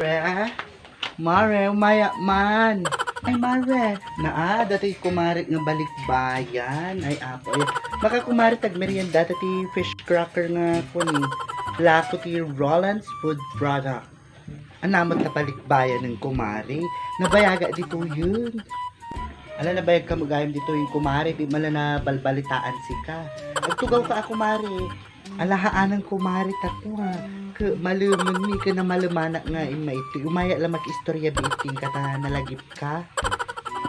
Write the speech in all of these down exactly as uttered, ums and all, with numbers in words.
Mare, Mare, umaya man. Ay, Mare, naa, datoy kumare nga balikbayan. Ay, apo, ay. Makakumare, tagmerienda ta ti fish cracker nga kuni. Lako ti Roland's Food Product. Ania met ta balikbayan ken kumare. Nabayaga ditoyen. Ala, nabayag ka met gayam ditoyen kumare, di man la nabalbalitaan sika. Agtugaw ka a kumare. Ala, haanan kumare ta kua. Ket malemenmi, ket namalemanak nga immaittoy. Umaya la makistorya biit kenka ta nalagipka.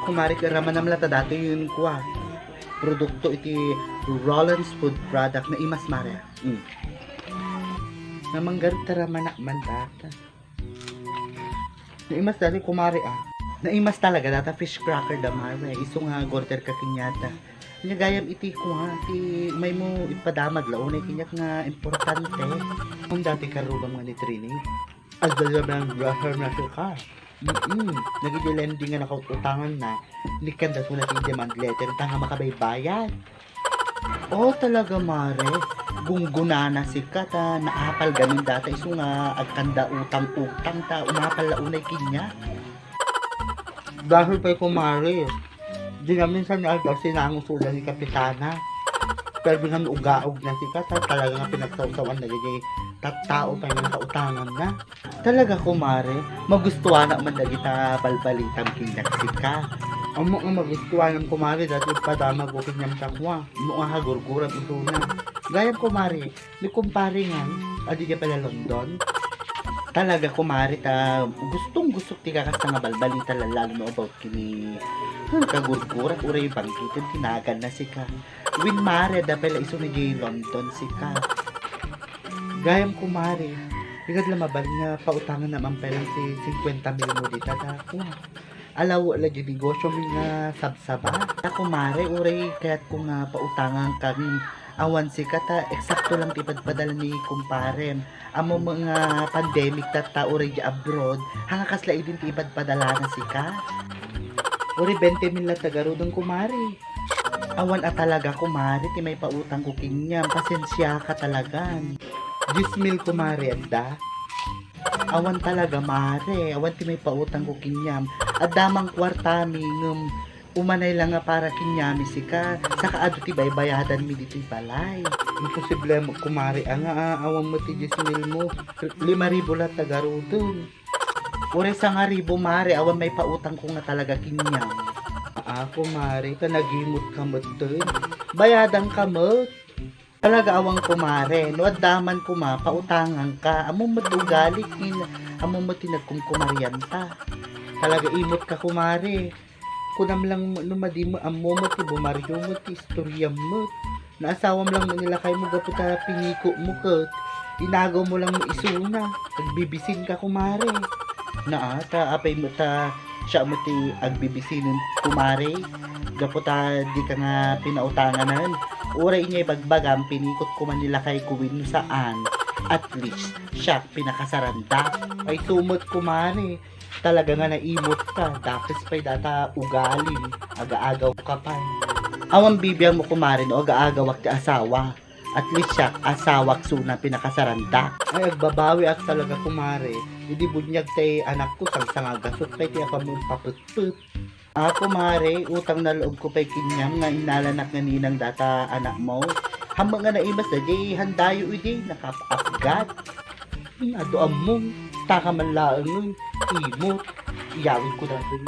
Kumare, ket ramanam la ta datoyen kua. Produkto iti Roland's Food Product. Naimas, Mare. Mm. Namanggarit ta ramanak man data. Naimas dati kumare, ah. Naimas talaga data fish cracker da, Mare. Isu nga order ka kaniata. Ania gayam iti kua, ti umaymo ipadamag la unay kaniak nga importante. Kung dati karugam nga ni Trini, agdadamang graham na sika. Mm-mm. Nagidi lending nga nakaut-utangan na. Nikkan da suna ti demand letter, ta nga makabaybayad. Oh, talaga, Mare? Gunggunana sika ta naapal gamin data isu nga agkanda utang-utang ta umapal la unay kaniak. Dahil pay, kumare, di namin sa nialdaw sinangusudan ni Kapitana. Pero di namin ugaog na sika ta talaga nga pinagsawsawan na di tattao pay nga nakautangan na. Talaga, kumare, magustuanak man dagita balbalitam kaniak sika. Ammo nga magustuanam, kumare, dati padamag o kaniam ta kua. Ammo nga hagurguram isuna. Gayam, kumare, ni kumpare nga, adi dia pala London. Talaga, kumare, ta gustong-gustok ti kakasta nga balbalita, lalo no about kini. Hmm, kagurguram, uray bangkiten ti nagan na sika. Wen, Mare, adda pay la isu ni London sika. Gayam, kumare, ikad la mabalin nga pautangannam pay lang ti singkuenta mil mo dita, ta kua. Alaw la di negosyo mi nga sabsaba. Ta, kumare, uray kayatko nga pautangannakami awan sika ta eksakto lang ti ipadpadala ni kumparem. Ammom nga pandemic tatta uray di abroad, haan nga kasla idin ti ipadpadalana sika? Uray bente mil latta garuden, kumare. Awan a talaga, kumare, ti maipautangko kaniam. Pasensiaka talagan. Dies mil, kumare, adda? Awan talaga, Mare. Awan ti maipautangko kaniam. Adda man kuartami, ngem umanay la nga para kaniami sika. Saka adu ti baybayadanmi ditoy balay. Imposible met, kumare, a nga, a, awan met ti dies mil mo. Lima ribu latta garuden. Uray sangaribu, Mare, awan maipautangko nga talaga kaniam. Aa, kumare, ta nagimutka metten. Bayadanka met. Talaga awan, kumare. No adda man koma, pautangangka. Ammom met ugalim ken, ammom met ti nagkumkumarianta. Talaga imutka, kumare. Kunam lang no madi met, ammom met ti bumario met, ti istoriam met. Naasawam lang met ni lakaymo gapu ta pinikutmo ket inagawmo lang met isuna. Agbibisinka, kumare. Naa, ta apay met ta siak met ti agbibisinen, kumare. Gapu ta dika nga pinautanganen. Uray inya ibagbagam, pinikutko man ni lakayko wenno saan. At least, siak pinakasaranda. Ay, sumet, kumare. Talaga nga naimutka, dakes pay data ugalim, agaagawka pay. Awan bibiangmo, kumare, no agaagawak ti asawa. At least siak, asawak suna pinakasaranda. Ay, agbabawiak talaga, kumare. Idi buniag tay anakko, sangsangagasut pay ti apam mo papetpet. Ah, kumare, utang na loob ko pay kaniam nga innalanak nga ninang data anak mo. Hammo nga naimas da, di handayo idi, nakaap-apgat. Adu ammom, taka man laengen, imot, iyawid ko datoy.